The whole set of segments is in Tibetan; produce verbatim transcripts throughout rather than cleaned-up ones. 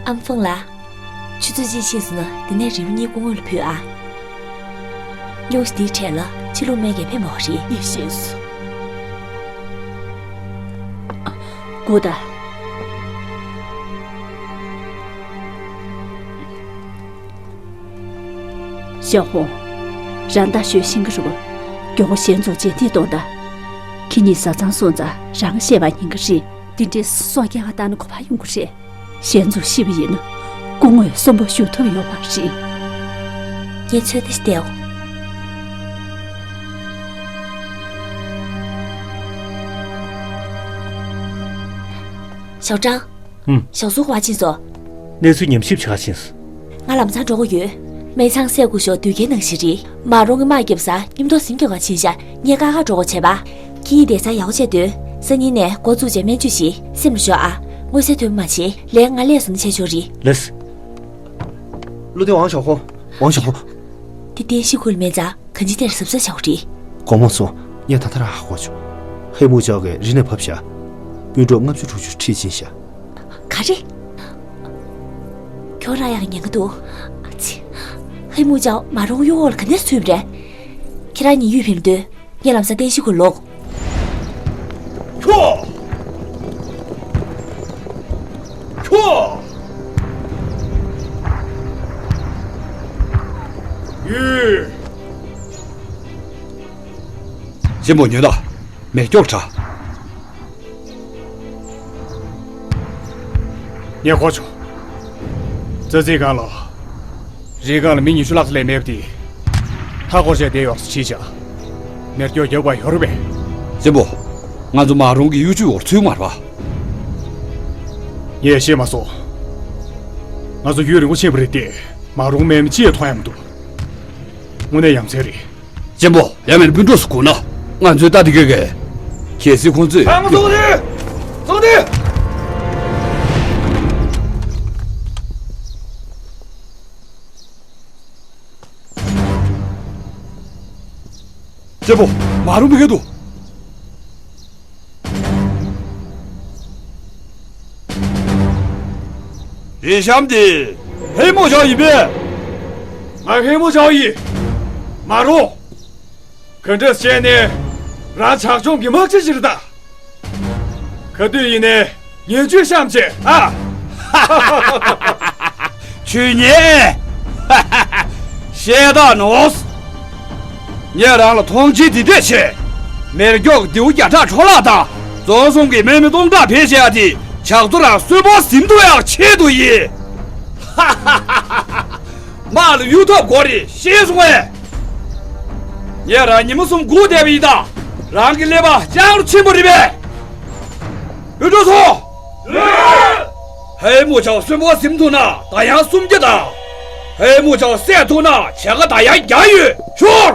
ཨམ་ཧྥང་ལགས། ཆུ་ཚོད་གཅིག་ཕྱིན་སོང་ན་འདི་ནས་རེའུ་གཉིས་སྐུ་ངོ་ལ་ཕུལ་ཨ། སྨྱོ་ཤ་འདིའི་གྲས་ལ་ཕྱི་ལུགས་སྨན་གྱིས་ཕན་པ་རེད། ངས་ཤེས་སོང་། སྒུག་དང་། ཞའོ་ཧོང་། རང་ད་ཞོལ་ཤིང་གི་རུ། མགྱོགས་པོ་ཞལ་འཛོམས་རྗེས་འདེད་གཏོང་དང་། ཁྱེད་གཉིས་བཟའ་ཚང་སོང་ཙང་རང་བཤད་པ་ཉན་གི་རེད། འདི་འདྲའི་སྲོག་སྐྱེལ་བ་བཏང་ན་གོ་བ་ཡོང་གི་རེད། ཞལ་འཛོམས་ཤི་བ་ཡིན་ན་སྐུ་ངོས་གསོན་པོ་བཞུགས་ཐུབ་ཡོད་མ་རེད། ངས་ཚོད་ལྟ་ཞིག་བལྟའོ། ཞའོ་ཀྲང་། ཨུམ། ཞའོ་སུའུ་ཁོ་པ་ཕྱིན་སོང་། གནས་ཚུལ་ཉམས་ཞིབ་བྱེད་ག་ཕྱིན་སོང་། ང་ལམ་སང་འགྲོ་གི་ཡོད། སྨན་ཚང་སེ་ཀུ་ཤོ་དུས་འགྱངས་ནང་བཞིན་རེད། མ་རུང་གི་དམག་རྒྱབ་ས་མཉམ་དུ་ཟིན་རྒྱག་ག་ཕྱིན་ཤག་ངས་ཀ་ཁ་འགྲོ་གོ་བྱས་པ། ཁྱེད་གཉིས་བསྡད་ས་ཡག་པོ་བྱས་སྡོད། སང་ཉིན་ནས་འགོ་བཙུགས་རྗེས་སྨན་བཅོས་ཤིག་སེམས་ལ་ཞོག་ཨ། མངོན་གསལ་དོད་པོ་མ་བྱེད། ལས་ང་ལས་བཟང་བྱས་ཆོག་རེད། ལགས་སོ། བློ་བདེ་ཝང་ཞའོ་ཧོ། ཝང་ཞའོ་ཧོ། དེ་ཏན་ཤི་ཁུལ་མེད་ཙང་གང་ཅི་དེར་གཟབ་གཟབ་བྱ་དགོས་རེད། དགོངས་པ་མ་ཚོམ། ངས་ད་ལྟ་རང་ཧ་གོ་བྱུང་། ཧེ་མུ་ཅའོ་གིས་རི་ནས་བབས་ཤག་སྤུན་གྲོགས་ལྔ་བཅུ་དྲུག་ཅུ་ཁྲིད་ཕྱིན་ཤག་ག་རེ། ཁྱོད་རང་ཡང་ཉན་གི་འདུག་ཨ་ཙི། ཧེ་མུ་ཅའོ་མ་རུང་གཡུ་འོག་ལ་ག་ནས་ཚུད་པ་རེད། ཁྱེད་རང་གཉིས་གཡུལ་ཕེབས་འདོད། ངས་ལམ་སང་ཏན་ཤི་ཁུལ་ལོག་ཁྱོ། ཁྱོ། ཡུས། གཅེན་པོ་ཉོན་དང་། མེ་སྒྱོགས་དྲ། ངས་གོ་བྱུང་། རྩྭ་རྩེ་སྒང་ལ། རི་སྒང་ལ་མི་ཉི་ཤུ་ལྷག་ཙམ་ལས་མེད་པ་དེ། མཐའ་སྐོར་བྱས་བསྡད་ཡོད་ཟེར་བྲིས་བཞག་མེ་སྒྱོགས་རྒྱབ་པ་ཡོད་རེད་པས། གཅེན་པོ། ང་ཚོ་མ་རུང་གི་གཡུ་ཆུ་འོག་ཚུད་མ་རེད་པ། ངས་ཤེས་མ་སོང་། ང་ཚོ་ཡུན་རིང་པོ་ཕྱིན་པ་རེད་དེ། མ་རུང་སྨན་མི་གཅིག་ཡང་མཐོང་ཡ་མི་འདུག་དངོས་གནས་ཡ་མཚན་རེད། གཅེན་པོ། ཡང་མིན་སྤུན་གྲོགས་སུ་སྒུག་ན། ང་ཚོའི་ལྟ་དེ་གས་གས། གལ་སྲིད་ཁོང་ཚོས། ཨ་མ་ཚོགས་ཏེ། ཚོགས་ཏེ། གཅེན་པོ། མ་རུང་མི་གས་འདུག་རེ་ཤམ་དེ། ཧེ་མོ་ཞའོ་ཡིན་པས། ང་ཧེ་མོ་ཞའོ་ཡིན། མ་རུང་། ག་འདྲས་བྱས་ནས་རང་ཇག་ཆུང་གི་དམག་སྤྱི་ཞིག་རེད་ད། ག་དུས་ཡིན་ནའི་ངན་ཇུས་བཤམས་བྱས་ཨ། ཆོས་ཉིད། ཤེས་ད་ནོ། ངས་རང་ལ་མཐོང་ཆེན་དེ་འདྲས་བྱས། མེ་སྒྱོགས་མདེའུ་བརྒྱ་ཕྲག་འཕྲོ་བརླག་དང་རྫོང་གསུམ་གྱི་སྨན་མི་སྟོང་ཕྲག་བེད་སྤྱད་ཡག་དེ་ཇག་ཚོ་རང་གསོན་པོ་ཟིན་ཐུབ་ཡག་ཆེད་དུ་ཡིན། དམག་ལ་གཡུག་ཐབས་དགོས་རེད་ཤེས་སོང་ངས། ངས་རང་ཉི་མ་གསུམ་སྒུག་བསྡད་པ་ཡིན་ད། རང་གི་ཀླད་པ་ལྕང་རུ་ཆེན་པོ་རེད་པས། སྤུན་གྲོགས་ཚོ། ཧེ་མུ་ཆའོ་གསོན་པོ་ཟིན་ཐུབ་ན་ད་ཡང་སུམ་བརྒྱ་དང་། ཧེ་མུ་ཆའོ་བསད་ཐུབ་ན་བྱ་དགའ་ད་ཡང་བརྒྱ་ཡོད། ཤོག་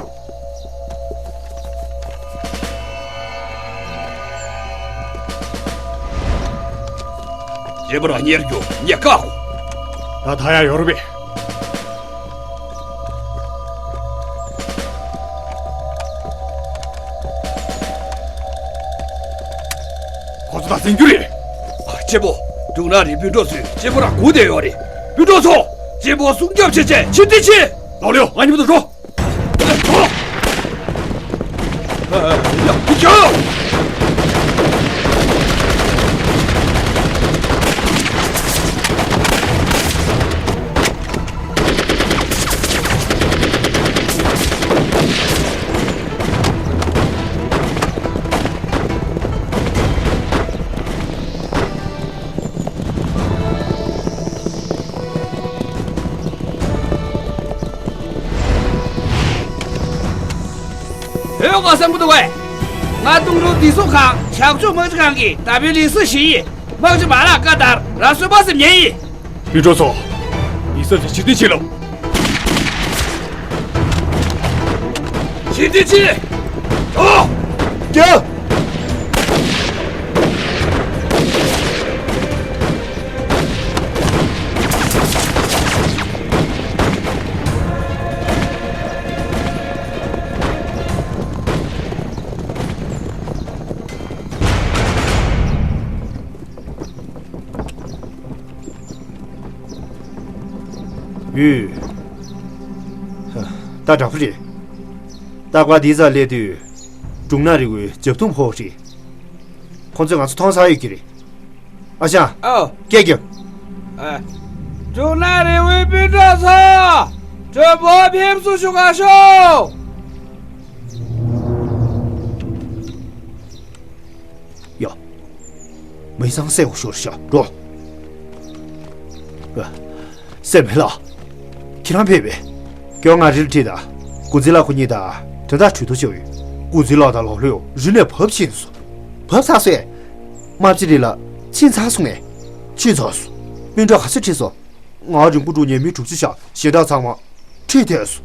རྗེས་པ་རང་ཉེར་རྒྱུ་ཉེ་ཀ་ཧོ། ད་ད་ཡང་ཡོ་རོབ་པའི། ཁོ་ཚོ་ད་ཟིན་རྒྱུ་རེད། ཨ། གཅེན་པོ། སྒྲུང་ན་རེ་སྤུན་གྲོགས་ཚོས་གཅེན་པོ་རང་སྒུག་བསྡད་ཡོད་རེད། སྤུན་གྲོགས་ཚོ། གཅེན་པོ་སྲུང་སྐྱོབ་བྱེད་ཆེད་ཕྱིར་འཐེན་བྱེད། ལོག་ལེའོ། ང་གཉིས་མཉམ་དུ་འགྲོ། ཨོ། ང་བསམ་གི་འདུག་གས། ང་སྟོང་རུ་བདེ་སྲུང་ཁང་ཇག་ཆུང་དམག་སྤྱི་ཁང་གི་བདག་པོའི་ལས་བཟོ་ཞིག་ཡིན། དམག་སྤྱི་མ་ལགས་བཀའ་ལྟར་རང་གསོན་པོ་ཟིན་ཉན་ཡིན། སྤུན་གྲོགས་ཚོ། མི་སེར་ཚོ་ཕྱིར་འཐེན་བྱེད་ལོ། ཕྱིར་འཐེན་བྱེད། འགྲོ། རྒྱག་ཡོད། ད་དྲང་པོ་རེད། རྟག་པར་འདི་ཙམ་སླེབས་དུས། འབྲུག་ནག་རི་བོའི་རྒྱབ་དུང་ཕོག་རེད། ཁོང་ཚོས་ང་ཚོ་མཐོང་ཚར་ཡོད་ཀྱི་རེད། ཨ་ཞང་། ཨོ། སྐད་རྒྱབ། ཨ། འབྲུག་ནག་རི་བོའི་སྤུན་གྲོགས་ཚོ། གྲོས་མོལ་ཕེབས་བསུ་ཞུ་ག་ཤོག། ཡ། མི་ཚང་སེ་གོ་ཤོར་ཤག་འགྲོ། ཨ། སེ་མེ་ལགས། ཁྱེད་རང་ཕེབས་པས། ཀྱོ་ང་རིལ་ཁྲིད་དང་། ཀུན་གཟིགས་ལགས་ཁོ་གཉིས་དང་དྲན་ཐག་གྲོལ་ཐུག་བྱས་ཡོད། ཀུན་གཟིགས་ལགས་དང་ལོ་ལོས་རི་ནས་བབས་ཕྱིན་སོང་། བབས་ཚར་སོང་། རྨ་བྱ་རི་ལ་ཕྱིན་ཚར་སོང་ངས། ཕྱིན་ཚར་སོང་། སྤུན་གྲོགས་ག་ཚོད་ཁྲིད་སོང་། ང་རིང་པོ་འགྲོ་ཉན་མི་དྲུག་ཅུ་ཤག་གཞན་དག་ཚང་མ་ཁྲིད་ཐལ་སོང་།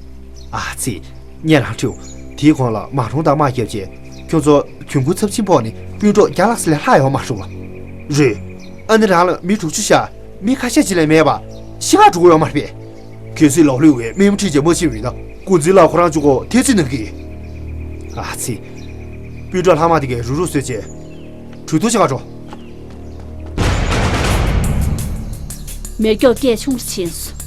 ཨ་ཙི། ངས་རང་ཁྲིད། དེའི་གོང་ལ་མ་རུང་དང་དམག་བརྒྱབ་རྗེས་ཁྱོད་ཚོ་གྱོང་གུན་ཚབས་ཆེན་ཕོག་ནས་སྤུན་གྲོགས་བརྒྱ་ལྷག་ཙམ་ལས་ལྷག་ཡོད་མ་རེད་པ། རེད། ཨ་ནི་རང་ལ་མི་དྲུག་ཅུ་ཤག་མི་ཁ་ཤས་ཅིག་ལས་མེད་པ། ཤི་ཁ་འགྲོ་གི་ཡོད་མ་རེད་པས། གལ་སྲིད་ལོག་ལུས་བས་མི་མ་ཁྲིད་རྗེས་མ་ཕྱིན་པ་ཡིན་ན་ཀུན་གཟིགས་ལགས་ཁོ་རང་གཅིག་པོ་ཐེ་ཚོམ་གནང་གི་ཡིན། ཨ་ཙི། སྤུན་གྲོགས་ལྷག་མ་དེ་གས་རུག་རུག་བཟོས་རྗེས། གྲོས་བསྡུར་བྱེད་ག་འགྲོ། མེ་སྒྱོགས་སྐད་ཆུང་རུ་ཕྱིན་སོང་།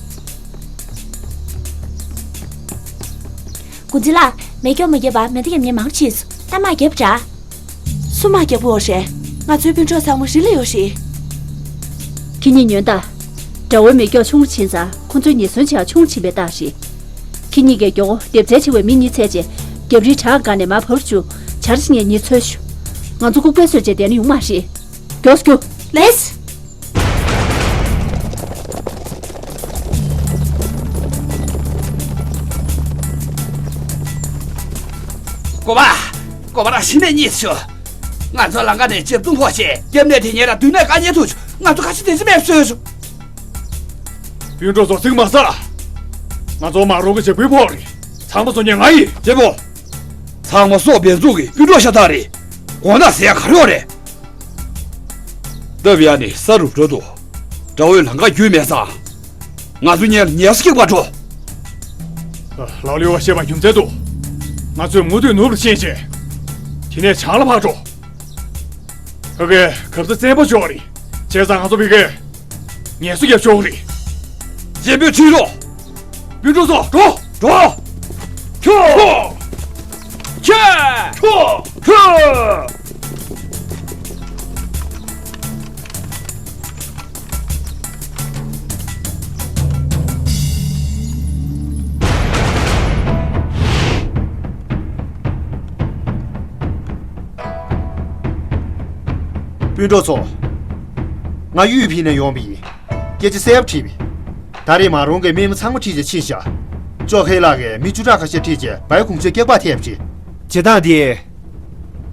ཀུན་གཟིགས་ལགས། མེ་སྒྱོགས་མ་བརྒྱབ་པར་མེ་མདའ་རྒྱབ་མཁན་མང་རུ་ཕྱིན་སོང་། རྟ་དམག་བརྒྱབ་འདྲ། སུ་དམག་བརྒྱབ་ཡོད་རེད། ང་ཚོའི་སྤུན་གྲོགས་ཚང་མ་རི་ལ་ཡོད་རེད། ཁྱེད་གཉིས་ཉོན་དང་། དགྲ་བོའི་མེ་སྒྱོགས་ཆུང་རུ་ཕྱིན་ཙང་ཁོ་ཚོའི་ཉེན་ཟོན་བྱེད་ཡག་ཆུང་རུ་ཕྱིན་པའི་རྟགས་རེད། ཁྱེད་གཉིས་ཀས་མགྱོགས་པོ་སྡེབ་འཚོལ་བྱེད་པའི་མི་གཉིས་འཚོལ་རྗེས། རྒྱབ་རིའི་བྲག་སྒང་ནས་མར་བབས་རུ་བཅུག་བྱ་རིགས་ངས་གཉིས་འཚོལ་ཞུ། ང་ཚོ་ལྐུགས་པས་བཟོས་རྗེས་བསྡད་ན་ཡོང་མ་རེད། མགྱོགས་སུ་རྒྱུགས། ལེགས། ཀོ་བ། ཀོ་བ་རང་ཤི་ནས་གཉིད་ཤོག་ང་ཚོ་ལམ་ཁ་ནས་ལྕེབ་ཏུ་ཕོག་བྱས་རྒྱབ་ནས་དེ་ཉེ་ར་མདུན་ནས་དཀའ་ངལ་ཐུག་བྱུང་། ང་ཚོ་ཁ་ཤས་དེ་ཅི་མེད་བཟོས་བྱུང་། སྤུན་གྲོགས་ཚོ་ཚིག་མ་ཟ། ང་ཚོ་མ་རུང་གི་འཇབ་རྒོལ་ཕོག་རེད། ཚང་མ་བཟོ་མཁན་ང་ཡིན། གཅེན་པོ། ཚང་མ་སྲོག་འབེན་འཛུགས་ཀྱི་སྤུན་གྲོགས་ཤ་སྟག་རེད། དགོངས་དག་ཟེར་ཡ་ག་རེ་ཡོད་རེད། སྟབས་ཡག་ནས་ས་རུབ་འགྲོ་འདུག་དགྲ་བོས་ལམ་ཁ་བརྒྱུད་མེད་ཙང་། ང་ཚོ་ཉལ་ཉལ་ས་སྐྱིད་པ་འགྲོ། ལའོ་ལི་བ་བཤད་པ་རྒྱུ་མཚན་འདུག་ང་ཚོས་མུ་མཐུད་ནུབ་ལ་ཕྱིན་བྱས། དེ་ནས་བྱང་ལ་ཕར་འགྲོ། ཕ་གིའི་གབ་ས་བཙན་པོ་ཆགས་རེད། བྱས་ཙང་ང་ཚོ་ཕ་གིའི་ངལ་གསོ་རྒྱབ་ཆོག་གི་རེད། གཅེན་པོས་ཁྲིད་རོགས། སྤུན་གྲོགས་ཚོ་འགྲོ། འགྲོ། ཁྱོ། ཁྱོ། ཁྱོ། ཁྱོ། སྤུན་གྲོགས་ཚོ། ང་གཡུས་ཕིན་ནས་ཡོང་བ་ཡིན། སྐད་ཆ་གསལ་པོ་དྲིས་པས། ད་རེས་མ་རུང་གི་མི་མི་ཚང་མ་ཁྲིད་བྱས་ཕྱིན་ཤག་ཅོ་ཧེ་ལགས་ཀྱིས་མི་བཅུ་ཕྲག་ཁ་ཤས་ཁྲིད་བྱས་བའི་གུང་ཆེན་སྐེག་པ་ཐེབས་བྱས། བྱེད་སྟངས་དེ།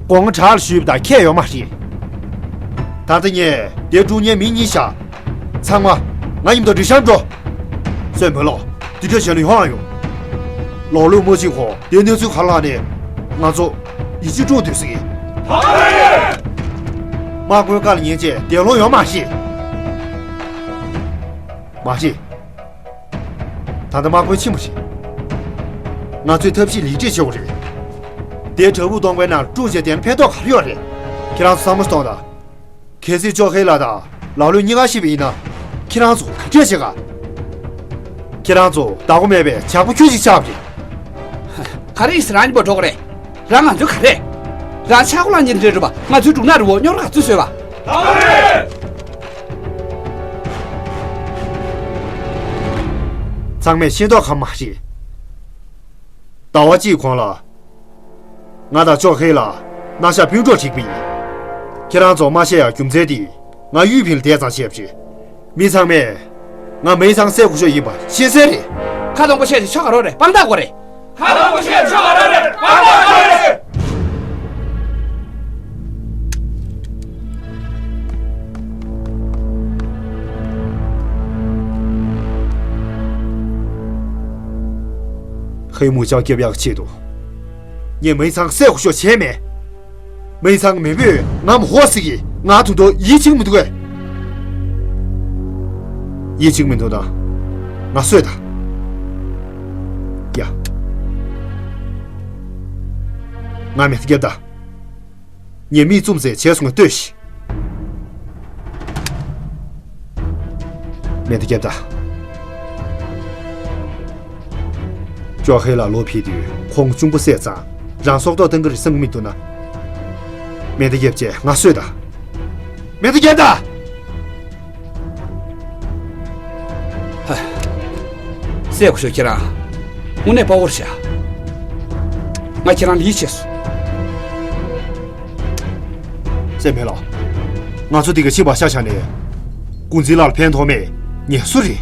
དགོངས་དག་ལ་ཞུས་པ་དང་ཁྱད་ཡོད་མ་རེད། ད་ལྟ་ངས་དེ་དཀྲུག་མཁན་མི་གཉིས་ཤག་ཚང་མ་ང་མཉམ་དུ་སྒྲིག་ཤག་འགྲོ། སྲས་མོ་ལགས། འདི་འདྲ་བྱས་ན་ཡོང་ཨ་ཡོང་། ལོག་ལུས་མ་བྱེད་གོང་དེ་གནས་ཚུལ་ག་ལ་ནས་ང་ཚོ་ཡིད་ཆེས་དཀྲུག་སྡོད་ཟེར་གི། དམག་དཔོན་བཀའ་ལ་ཉན་བྱས་དེ་ལོག་ཡོང་མ་ཤེས། མ་ཤེས། ད་ལྟ་དམག་དཔོན་ཆེན་པོ་རེད། ང་ཚོས་ཐབས་ཤེས་ལེགས་སྒྲིག་བྱེད་དགོས་རེད། དེ་བྲག་ཕུག་སྟོང་པའི་ནང་དཀྲུག་བྱས་དེ་ནས་ཕན་ཐོགས་ག་རེ་ཡོད་རེད། ཁྱེད་རང་ཚོ་བསམ་བློ་གཏོང་དང་། གལ་སྲིད་ཅོ་ཧེ་ལགས་དང་ལའོ་ལུའུ་གཉིས་ཀ་ཤི་བ་ཡིན་ན། ཁྱེད་རང་ཚོ་ག་འདྲས་བྱེད་ག་ཁྱེད་རང་ཚོ་བདག་པོ་མེད་པའི་ཇག་པ་ཁྱུ་གཅིག་ཆགས་པ་རེད། ག་རེ་ཡིན་ཟེར་རང་གཉིས་པོ་འགྲོ་གི་རེད། རང་ང་ཚོའི་ག་རེ། རང་ཆག་སྒོ་ལངས་ཉིན་རེ་རེད་པ། ང་ཚོའི་འབྲུག་ནག་རི་བོ་རྙོག་དྲ་ག་ཚོད་བཟོས་པ། ཚང་མས་ཤེས་མདོག་ཁ་མ་བྱེད། ཟླ་བ་གཅིག་གོང་ལ། ང་དང་ཅོ་ཧེ་ལ་རྣ་ཤག་སྤུན་གྲོགས་བསྒྲིགས་པ་ཡིན། ཁྱེད་རང་ཚོ་མ་བཤད་ཡག་རྒྱུ་མཚན་དེ་ང་གཡུས་ཕིན་ལ་བསྡད་ཙང་བྱས་པ་རེད། མི་ཚང་མས་ང་མི་ཚང་སེ་གོ་ཤོས་ཡིན་པ་ཤེས་གསལ་རེད། ཁ་སྟོང་པོ་བཤད་ཅིག་ཆོག་ག་རོགས་རེད། དཔང་རྟགས་དགོས་རེད། ཁ་སྟོང་པོ་བཤད་ཆོག་ག་རོགས་རེད། དཔང་རྟགས་དགོས་རེད། ཧེ་མུ་ཅང་སྐྱབས་ཡག་ཆེད་དུ། ངས་མི་ཚང་སེ་གོ་ཤོས་བྱས་མེད། མི་ཚང་མི་བོས་ང་མ་ཧོ་ཟིག་གིས་ང་དུང་དུ་ཡིད་ཆེས་མི་འདུག་གས། ཡིད་ཆེས་མི་འདུག་ད། ང་གསོད་ད། ཡ། ང་མེ་མདའ་རྒྱབ་ད། ངས་མིག་བཙུམ་ཟེར་བྱས་སོང་ངས་ལྟོས་ཤིག་མེ་མདའ་རྒྱབ་ད། ཅོ་ཧེ་ལ་ལོ་ཕེབས་དུས་ཁོང་གཅུང་པོ་བསད་ཙང་རང་སྲོག་ཐོག་བཏང་གི་རེད་བསམ་གི་མི་འདུག་ན། མེ་མདའ་བརྒྱབ་བྱས་ང་གསོད་དང་། མེ་མདའ་བརྒྱབ་དང་། ཧ། བསད་དགོས་ཤོག་ཁྱེད་རང་། དངོས་གནས་དཔའ་བོར་བྱ། ང་ཁྱེད་རང་ལ་ཡིད་ཆེས་སོང་། སེམས་མེད་ལགས། ང་ཚོ་འདི་ག་ཕྱི་བ་ཤ་ཤ་ནས། ཀུན་གཟིགས་ལགས་ལ་ཕན་ཐོགས་མེད། ངས་སུ་རེད།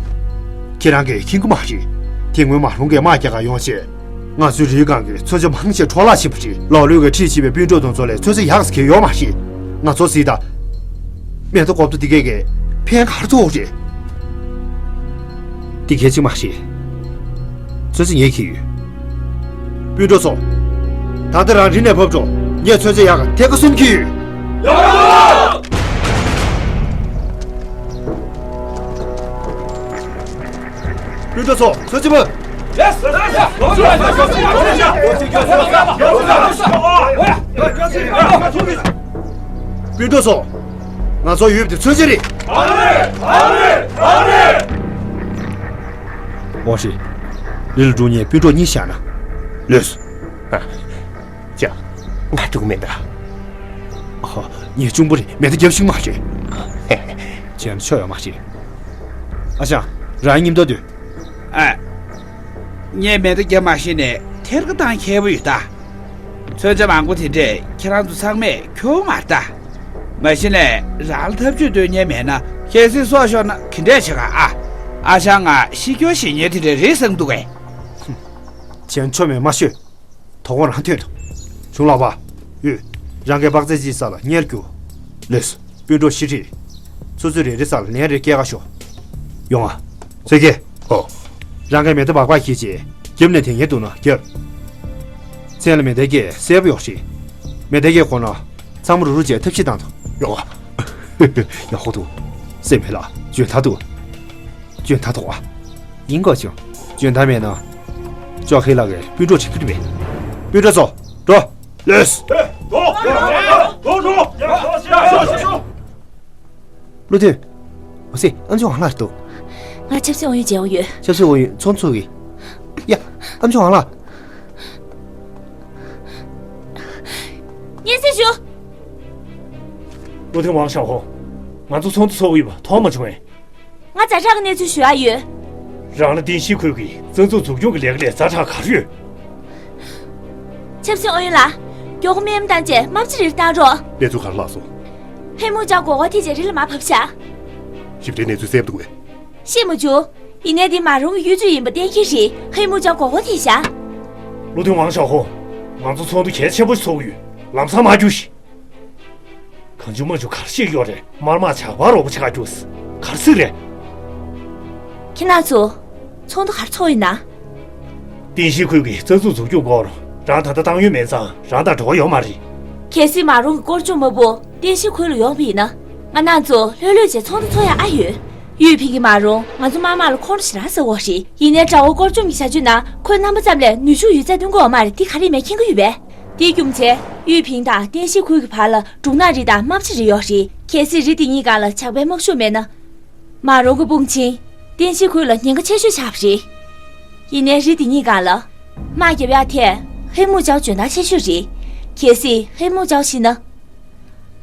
ཁྱེད་རང་གིས་མཁྱེན་གི་མ་རེད། དེ་སྔོན་མ་རུང་གིས་དམག་རྒྱག་ག་ཡོང་བྱས། ང་ཚོའི་རིའི་སྒང་གི་མཚོན་ཆ་མང་ཆེ་འཕྲོ་བརླག་ཕྱིན་པ་རེད། ལོག་ལུས་ཀྱི་ཁྲིད་བྱས་པའི་སྤུན་གྲོགས་དང་ཚོ་ལས་མཚོན་ཆ་ཡག་ཙམ་གྱི་ཡོད་མ་རེད། ང་ཚོ་གཟིགས་དང་། མེ་མདའ་སྒོར་དུ་འདི་གས་ཀྱིས་ཕན་ག་རེ་ཐོགས་རེད། འདི་གས་ཅིག་མ་རེད། མཚོན་ཆ་ངས་འཁྱེར་ཡོད། སྤུན་གྲོགས་ཚོ། ད་ལྟ་རང་རི་ནས་བབས་འགྲོ། ངས་མཚོན་ཆ་ཡག་ག་ཐེར་ཀ་གསུམ་འཁྱེར་ཡོད། ཡ། སྤུན་གྲོགས་ཚོ། མཚོན་ཆ་ཕབ། སྤུན་གྲོགས་ཚོ། ང་ཚོ་ཡོད་པ་དེ་མཚོན་ཆ་རེད། འོ་ཧྲི། རི་ལ་འགྲོ་མཁན་སྤུན་གྲོགས་གཉིས་བཞག་ན། ལོས། ཨ། ཅག་ང་འགྲོ་གི་མེད་ད། ཨ། ངའི་གཅུང་པོ་རེད། མེ་མདའ་རྒྱབ་ཤིག་མ་བྱེད། བྱས་ན་ཆོ་ཡོད་མ་རེད། ཨ་ཞང་། རང་མཉམ་དུ་སྡོད། ཨ། ངས་མེ་མདའ་རྒྱབ་མ་ཤེས་ནས་ཐེར་ཀ་བཏང་མཁས་པོ་ཡོད་ད། མཚོན་ཆ་མང་པོ་དེ་འདྲས་ཁྱེད་རང་ཚོ་ཚང་མས་འཁྱོར་མ་རེད་ད། མ་གཞི་ནས་རང་ལ་ཐབས་ཇུས་འདོན་མཁན་མེད་ན་གལ་སྲིད་སྲོག་ཤོར་ན་ག་འདྲས་བྱེད་ག་ཨ། ཨ་ཞང་ང་ཤི་སྐྱོ་ཞེད་སྙིང་དེ་འདྲས་རེད་བསམ་འདུག་གས། བྱས་ན་ཆོ་མེད་མ་ཤོད། དོ་དགོང་རང་ཐོན་ཐུབ། གཞུང་ལགས་པ། ཡོད། རང་གིས་སྦག་རྩེ་གཅིག་ས་ལ་གཉེར་རྒྱུ། ལོས། སྤུན་གྲོགས་ཤི་ཁྲིད། ཚོ་ཚོ་རེ་རེ་ས་ལ་ལན་རེ་སྐྱེལ་ག་ཤོག། ཡོང་ཨ། ཚེ་གེ། ཨོ། རང་གིས་མེ་མདའ་སྦག་སྦག་འཁྱེར་བྱས། རྒྱབ་ནས་དེད་མཁན་འདུག་ན་རྒྱབ། མཚན་ལ་མེ་མདའ་སྐད་གསལ་པོ་ཡོད་རེད། མེ་མདའ་སྐད་གོ་ན། ཚང་མ་རུབ་རུབ་བྱས་ཐབས་ཤེས་བཏང་དང་། ཡོང་ཨ། ཡག་པོ་འདུག། སེམས་མེད་ལ་འཇོན་ཐང་འདུག། འཇོན་ཐང་ཐོག་ཨ། ཡིན་དགོས་བྱུང་། འཇོན་ཐང་མེད་ན། ཅོ་ཧེ་ལགས་ཀྱིས་སྤུན་གྲོགས་བྱེད་ཀྱི་རེད་པས། སྤུན་གྲོགས་ཚོ། འགྲོ། ལོས། བློ་མཐུན། འོ་སེ། ཨམ་ཆི་ཝང་ལགས་འདུག། ང་ཆབ་སྲིད་ཨང་ཡོན་མཇལ་འོང་ཡོད། ཆབ་སྲིད་ཨང་ཡོན་ཚོགས་འདུ་ཚུགས་ཀྱི། ཡ། ཨམ་ཆི་ཝང་ལགས། སྙན་སེང་ཞུ། བློ་མཐུན་ཝང་ཞའོ་ཧོ། ང་ཚོ་ཚོགས་འདུ་ཚོགས་ཀྱི་ཡོད་པ་མཐོང་མ་བྱུང་ངས། ང་ཛ་དྲག་གི་གནས་ཚུལ་ཞུ་ཡག་ཡོད། རང་ལ་ཏིན་ཤི་ཁུལ་གྱི་རྩ་འཛུགས་འཛུགས་སྐྱོང་གི་ལས་ཀ་ལས་ཛ་དྲག་ག་རེ་ཡོད། ཆབ་སྲིད་ཨང་ཡོན་ལགས། མགྱོགས་པོ་སྨན་བཏང་རྗེས་རྨ་བྱ་རིར་བཏང་རོགས། གནས་ཚུལ་ག་རེ་ལྷག་སོང་། ཧེ་མུ་ཅའོ་མགོ་སྐོར་ཐེབས་རྗེས་རི་ལ་མར་བབས་ཤག། ཞིབ་ཕྲའི་གནས་ཚུལ་གསལ་པོ་འདུག་གས། ཤེས་མ་བྱུང་། ཡིན་ནའི་འདི་མ་རུང་གི་གཡུལ་ཇུས་ཡིན་པ་གཏན་འཁེལ་རེད། ཧེ་མུ་ཅའོ་མགོ་སྐོར་ཐེབས་ཤག། བློ་མཐུན་ཝང་ཞའོ་ཧོ། ང་ཚོ་ཚོགས་འདུ་གལ་ཆེན་པོ་ཞིག་ཚོགས་ཀྱི་ཡོད། ལམ་སང་མར་རྒྱུགས་ཤིག། གང་བྱུང་མང་བྱུང་ག་རེ་བཤད་ཀྱི་ཡོད་རེད། དམར་དམག་ཇག་པ་རོགས་པ་བྱེད་ག་རྒྱུགས། ག་རེ་ཟེར་གི་རེད། ཁྱེད་རང་ཚོ། ཚོགས་འདུ་ག་རེ་ཚོགས་ཡིན་ན། ཏིན་ཤི་ཁུལ་གྱི་རྩ་འཛུགས་འཛུགས་སྐྱོང་སྐོར། རང་ད་ལྟ་བཏང་ཡོད་མེད་ཙང་རང་དང་འབྲེལ་བ་ཡོད་མ་རེད། གལ་སྲིད་མ་རུང་གི་སྐོར་སྐྱོང་མ་བུ་ཏིན་ཤི་ཁུལ་ལ་ཡོང་བ་ཡིན་ན། ང་རང་ཚོ་ལྷོད་ལྷོད་བྱས་ཚོགས་འདུ་ཚོགས་ཡག་ཨ་ཡོད། ཡུས་ཕིང་གིས་མ་རུང་ང་ཚོ་དམར་དམག་ལ་ཁོང་ཁྲོ་ཞེ་དྲག་ཟ་གི་ཡོད་རེད། ཡིན་ནའི་དགྲ་བོ་སྐོར་སྐྱོང་གི་བྱ་སྤྱོད་ནང་ཁོའི་རྣམ་པ་ཙམ་ལས་ནུས་ཤུགས་ཡོད་ཚད་སྟོན་གྱི་ཡོད་མ་རེད། འདི་ག་རེ་ཡིན་མིན་མཁྱེན་གྱི་ཡོད་པས། དེའི་རྒྱུ་མཚན། ཡུས་ཕིང་དང་ཏིན་ཤི་ཁུལ་གྱི་བར་ལ་འབྲུག་ནག་རི་དང་རྨ་བྱ་རི་ཡོད་རེད། གལ་སྲིད་རི་དེ་གཉིས་སྒང་ལ་ཇག་པའི་དམག་ཤུགས་མེད་ན། མ་རུང་གི་དཔུང་ཆེན་ཏིན་ཤི་ཁུལ་ལ་ཉེན་ཁ་ཆེ་ཤོས་ཆགས་པ་རེད། ཡིན་ནའི་རི་དེ་གཉིས་སྒང་ལ་དམག་རྒྱབ་ཡག་ཐད་ཧེ་མུ་ཅའོ་འཇོན་ཐང་ཆེ་ཤོས་རེད། གལ་སྲིད་ཧེ་མུ་ཅའོ་ཤི་ན།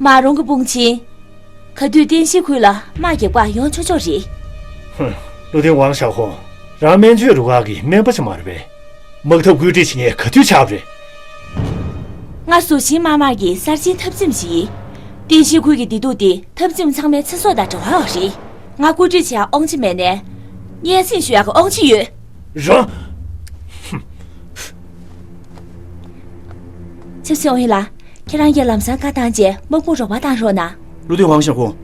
མ་རུང་གི་དཔུང་ཆེན། ག་དུས་ཏིན་ཤི་ཁུལ་ལ་དམག་རྒྱག་པར་ཡོང་ཆོག་ཆོག་རེད། ཧུམ། བློ་མཐུན་ཝང་ཞའོ་ཧོ། རང་སྨན་བཅོས་རུ་ཁག་གི་སྨན་པ་ཅིག་མ་རེད་པས། དམག་འཐབ་བཀོད་སྒྲིག་བྱེད་མཁན་ག་དུས་ཆགས་པ་རེད། ང་ཟུར་ཆེན་དམར་དམག་གི་གསར་ཆེན་འཐབ་འཛིང་ཞིག་ཡིན། ཏིན་ཤི་ཁུལ་གྱི་བདེ་སྡུག་དེ་འཐབ་འཛིང་ཚང་མའི་ཚེ་སྲོག་དང་འབྲེལ་བ་ཡོད་རེད། ང་བཀོད་སྒྲིག་བྱེད་ཡག་དབང་ཆ་མེད་ནའི། སྙན་སེང་ཞུ་ཡག་གི་དབང་ཆ་ཡོད། རང་། ཆབ་སྲིད་ཨང་ཡོན་ལགས། ཁྱེད་རང་གིས་ལམ་སང་ཁ་བཏང་རྗེས་དམག་དཔུང་རོགས་པ་བཏང་རོགས་གནང་། བློ་མཐུན་ཝང་ཞའོ་ཧོ།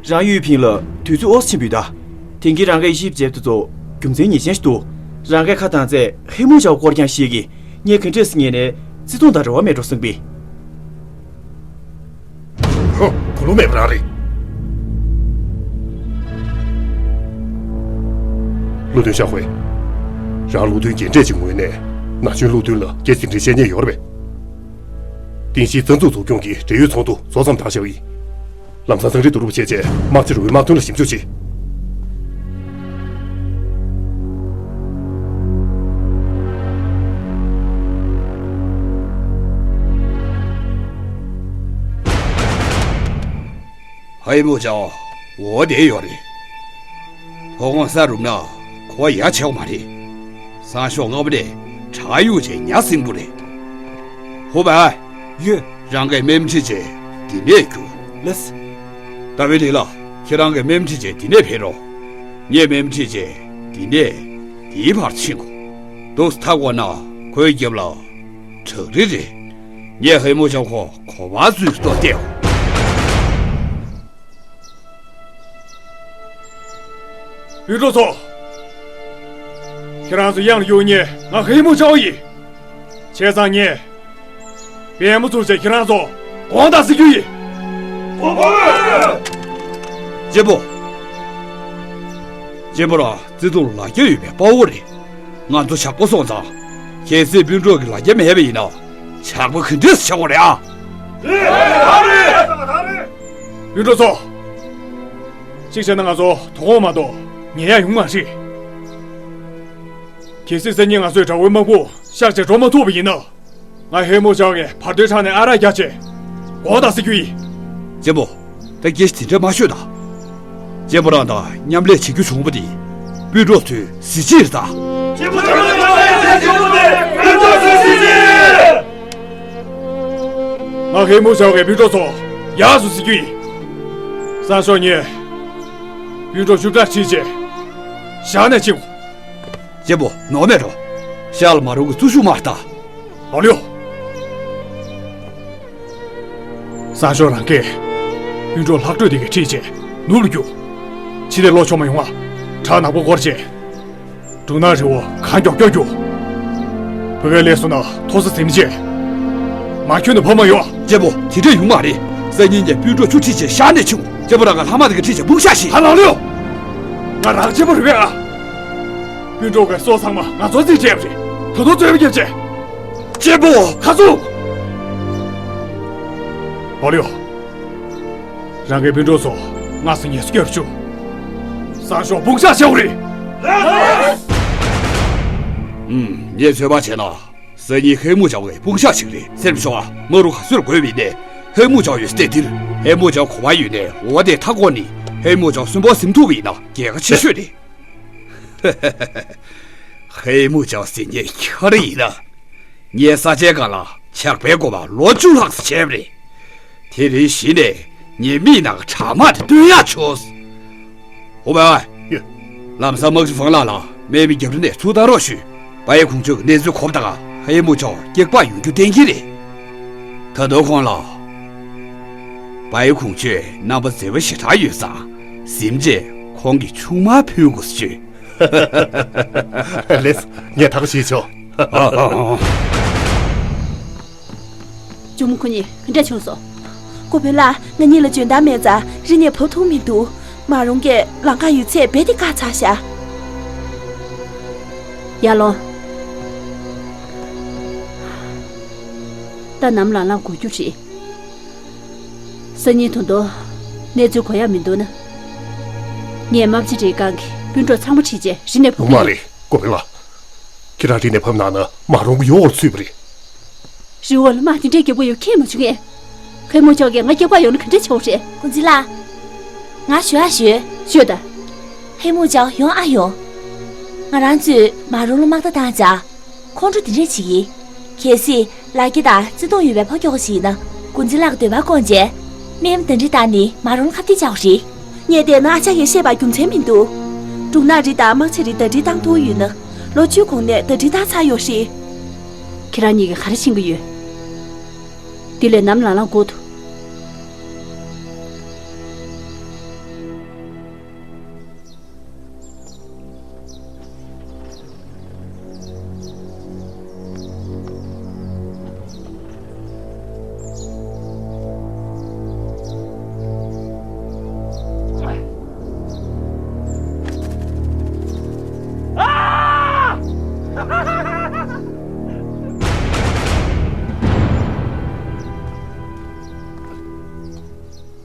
རང་ཡུས་ཕིང་ལ་དུས་ཚོད་ཨོ་ཙམ་ཕྱིན་པ་ཡོད་ད། དེང་གི་རང་གིས་ཞིབ་འཇལ་དུས་ཚོད་རྒྱུ་མཚན་ངེས་ཅན་ཞིག་འདུག། རང་གིས་ཁ་བཏང་ཚེ་ཧེ་མུ་ཅའོ་སྐོར་རྐྱང་ཤེས་ཀྱི། ངས་ག་འདྲས་སེ་ཉན་ནའི་བརྩི་མཐོང་དང་འབྲེལ་བ་མེད་འགྲོ་བསམ་པས། ཧོ། གོ་ལོང་མེད་པ་རང་རེད། བློ་མཐུན་ཞའོ་ཧུའེ། རང་བློ་མཐུན་རྒན་གྲས་ཅིག་ངོས་ནས་ན་གཞོན་བློ་མཐུན་ལ་སྐད་ཆ་འདྲི་བཤད་མཁན་ཡོད་རེད་པས། ཏིན་ཤི་རྩ་འཛུགས་འཛུགས་སྐྱོང་གི་འབྲེལ་ཡོད་ཚོགས་འདུ་རྫོགས་མཚམས་བཏང་བཞག་ཡིན། ལམ་སང་ཚང་རིག་བསྡུ་རུབ་བྱས་རྗེས་དམག་སྤྱི་རུའི་དམག་དོན་ལ་ཞིབ་འཇུག་བྱེད། ཧེ་མུ་ཅའོ། འོ་དེ་ཡོད་རེད། ཐོག་ཁོང་ས་རུབ་ན་གོ་ཡ་ཆེ་བ་མ་རེད། སང་ཞོགས་སྔ་པོ་ནས་བྲག་གཡུག་བྱས་ཉ་སྲིན་པོ་རེད། ཧུ་བ། ཡོད། རང་གི་མེམ་ཁྲིད་བྱས་འདི་ནས་རྒྱུགས། ལགས། ད་བེ་ལི་ལགས། ཁྱེད་རང་གི་མེམ་ཁྲིད་བྱས་འདི་ནས་ཕེབས་རོགས། ངས་མེམ་ཁྲིད་བྱས་འདི་ནས་འདིའི་བར་ཕྱིན་གོ། འདུག་སེ་ཐག་བཀོད་ན་ཁོའི་རྒྱབ་ལ་བྲག་རི་རེད། ངས་ཧེ་མུ་ཅའོ་ཁོ་གོ་བ་ཚུལ་ལྟོ་བལྟའོ། དཔོན་གྲོགས་ཚོ། ཁྱེད་རང་ཚོ་གཡང་ལ་གཡུག་མཁན་ང་ཧེ་མུ་ཅའོ་ཡིན། བྱས་ཙང་ངས་པད་མོ་ཚུར་བྱས་ཁྱེད་རང་ཚོ་དགོངས་དག་ཟེར་རྒྱུ་ཡིན། གཅེན་པོ། གཅེན་པོ་རང་བརྩེ་དུང་ལ་རྒྱ་ཡོད་པའི་དཔའ་བོ་རེད། ང་ཚོ་ཇག་པ་སོང་ཙང་། གལ་སྲིད་དཔོན་གྲོགས་ཀྱི་ལ་རྒྱ་མེད་པ་ཡིན་ན། ཇག་པ་ག་འདྲས་སུ་ཆགས་པ་རེད་ཨ། དཔོན་གྲོགས་ཚོ། གཅིག་བྱས་ན་ང་ཚོ་དོ་དགོང་མ་གཏོགས་ཉལ་ཡག་ཡོང་མ་རེད། གལ་སྲིད་སང་ཉིན་ང་ཚོས་དགྲ་བོའི་དམག་དཔུང་བཤགས་བཅོས་འགྲོ་མ་ཐུབ་པ་ཡིན་ན། ང་ཧེ་མུ་ཅའོ་གིས་བར་དོའི་ཕྲག་ནས་ཨ་རག་རྒྱག་བྱས་དགོངས་དག་ཟེར་རྒྱུ་ཡིན། གཅེན་པོ། ད་སྐད་ཆ་དེ་འདྲ་མ་ཤོད་དང་། གཅེན་པོ་རང་དང་མཉམ་ལས་བྱེད་རྒྱུ་བྱུང་བ་དེ། དཔོན་གྲོགས་ཚོའི་གཟི་བརྗིད་རེད་ད། གཅེན་པོ་དང་མཉམ་ལས་བྱེད་རྒྱུ་བྱུང་བ་དེ་དཔོན་གྲོགས་ཚོའི་གཟི་བརྗིད། ང་ཧེ་མུ་ཅའོ་གིས་དཔོན་གྲོགས་ཚོ་ཡག་སོང་ཟེར་རྒྱུ་ཡིན། སང་ཞོགས་ཉིན་དཔོན་གྲོགས་བཅུ་ཕྲག་ཁྲིད་བྱས་ཞག་ནས་ཕྱིན་གོ། གཅེན་པོ་ནོར་མེད་འགྲོ། ཤར་ལ་མ་རུང་གི་ཚུར་ཤུགས་མར་ལྟ། ལོ་ལིའོ། སང་ཞོགས་རང་གིས་དཔོན་གྲོགས་ལྷག་སྤྲོད་དེ་གའི་ཁྲིད་བྱས་ནུབ་ལ་རྒྱུགས། ཕྱི་ལས་ལོག་ཆོག་མ་ཡོང་ང་། བྲག་ནག་པོ་སྐོར་བྱས། འབྲུ་ནག་རི་བོ་གང་མགྱོགས་མགྱོགས་རྒྱུགས། བུ་གའི་ལས་སུ་ན་ཐོག་ས་ཟིན་བྱས། མ་ཁྱོན་ནས་ཕབ་མ་ཡོང་། གཅེན་པོ་དེ་འདྲ་ཡོང་མ་རེད། སང་ཉིན་ནས་དཔོན་གྲོགས་བཅུ་ཁྲིད་བྱས་ཤར་ནས་ཕྱིན། གཅེན་པོ་རང་གི་ལྷག་མ་དེ་གའི་ཁྲིད་བྱས་དཔུང་བཤགས་ཤིག་ཧ། ལོ་ལིའོ། ང་རང་གཅེན་པོ་རེད་པས་ཨ། དཔོན་གྲོགས་ཀྱི་སྲོག་ཚང་མ་ང་ཚོ་རྩིས་སྤྲད་པ་རེད། ད་དུང་རྩོད་པ་རྒྱབ་བྱས། གཅེན་པོ། ཁ་ཚུགས། ལོ་ལིའོ། རང་གི་དཔོན་གྲོགས་ཚོ་སྔ་ས་ངལ་གསོ་རྒྱབ་བཅུག་སང་ཞོགས་དཔུང་བཤགས་བྱའོ་རེད། ཨུམ། ངས་ཚོད་དཔག་བྱས་ན། སང་ཉིན་ཧེ་མུ་ཅའོ་གི་དཔུང་བཤགས་ཤིག་རེད། སེམས་ཤོག་ཨ། མ་རུ་ག་སུར་དགོས་པ་ཡིན་ནའི། ཧེ་མུ་ཅའོ་ཡོད་སྟེ་འདིར། ཧེ་མུ་ཅའོ་གོ་བ་ཡོད་ནའི་འོ་དེ་མཐའ་བསྐོར་ནས་ཧེ་མུ་ཅའོ་གསོན་པོ་ཟིན་ཐུབ་པ་ཡིན་ན་རྒྱལ་ཁ་ཆེ་ཤོས་རེད། ཧེ་མུ་ཅའོ་ཟེར་མཁན་ཁྱོད་རང་ཡིན་ན། ངས་ས་ཆའི་སྒང་ལ་ཇག་པའི་འགོ་པ་ལོ་བཅུ་ལྷག་ཙམ་བྱས་པ་རེད། དེ་རིང་གཞི་ནས་ཉེས་མིག་ནང་གི་དྲ་དམག་དེ་བཏོན་ཡག་བྱོས། ཧུ་བའི། ཡོད། ལམ་སང་དམག་སྤྱི་ཧྥང་ལགས་ལ་དམག་མི་རྒྱབ་རི་ནས་ཚུར་བཏང་རོགས་ཞུས། པའི་ཁུང་ཆུས་གནས་ཚུལ་གོ་བ་དང་ཧེ་མུ་ཅའོ་སྐྱག་པ་ཡོང་རྒྱུ་གཏན་འཁེལ་རེད། ད་དུང་ཁོང་ལ། པའི་ཁུང་ཆུས་རྣམ་པ་མཛེས་པོ་ཞེ་དྲག་ཡོད་ཙང་ཟིན་བྱས་ཁོང་གི་ཆུང་མ་ཕུལ་དགོས་ཞུས། ལེས། ངས་ད་ག་ཞིག་ཆོག་ཨ་ཨ་ཨ། ཇོ་མོ་ཁོ་གཉིས་ག་འདྲ་བྱུང་སོང་། སྐུ་དཔོན་ལགས། ང་གཉིས་ལ་འཇོན་ཐང་མེད་ཙང་རི་ནས་བབས་ཐུབ་མི་འདུག་མ་རུང་གིས་ལམ་ཁ་ཡོད་ཚད་རྦད་དེ་བཀག་ཚར་ཤག་ཡར་ལོངས། ད་ནམ་ལངས་ལངས་དགོས་རྒྱུ་རེད། སང་ཉིན་ད་དུང་གནས་ཚུལ་གོ་ཡག་མི་འདུག་ན། ངས་དམག་སྤྱི་རེ་ཁང་གི་སྤུན་གྲོགས་ཚང་མ་ཁྲིད་བྱས་རི་ནས་བབས། ཡོང་མ་རེད། སྐུ་དཔོན་ལགས། ཁྱེད་རང་རི་ནས་བབས་གནང་ན་མ་རུང་གི་ཡོག་ལ་ཚུད་པ་རེད། རི་འོག་ལ་དམག་དེ་འདྲའི་རྒྱགས་པ་ཡོད་ཁྱེད་མ་བྱུང་ངས། ཧེ་མུ་ཅའོ་གིས་ང་རྒྱགས་པ་ཡོང་ན་ག་འདྲ་བྱེད་དགོས་རེད། གུང་ཚིགས་ལགས། ང་ཞུ་ཨ་ཞུ། ཤོད་ད། ཧེ་མུ་ཅའོ་ཡོང་ཨ་ཡོང་། ང་རང་ཚོས་མ་རུང་ལ་དམག་རྟ་བཏང་བྱ། ཁོང་ཁྲོ་དེ་འདྲས་བྱེད་ཀྱི། གལ་སྲིད་ལ་རྒྱ་དང་བརྩེ་དུང་ཡོད་པའི་ཕོ་ཁྱོ་ག་ཞིག་ཡིན་ན་གུང་ཚིགས་ལགས་ཀྱི་འདོད་པ་སྐོང་བྱས། སྨན་ཟླ་སྒྲིལ་བཏང་ནས་མ་རུང་ལ་ཁ་གཏད་བཅག་དགོས་རེད། ངས་བལྟས་ན་ཨ་ཅག་གིས་བཤད་པ་རྒྱུ་མཚན་མི་འདུག་འབྲུག་ནག་རི་དང་དམག་ཆེ་རི་ཟླ་སྒྲིལ་བཏང་ཐུབ་ཡོད་ན། ལོ་བཅུའི་གོང་ནས་ཟླ་སྒྲིལ་བཏང་ཚར་ཡོད་རེད། ཁྱེད་རང་གཉིས་ཀྱིས་ག་རེ་ཤེས་ཀྱི་ཡོད། འདི་ལས་ནམ་ལངས་ལངས་སྒུག་ཐུབ།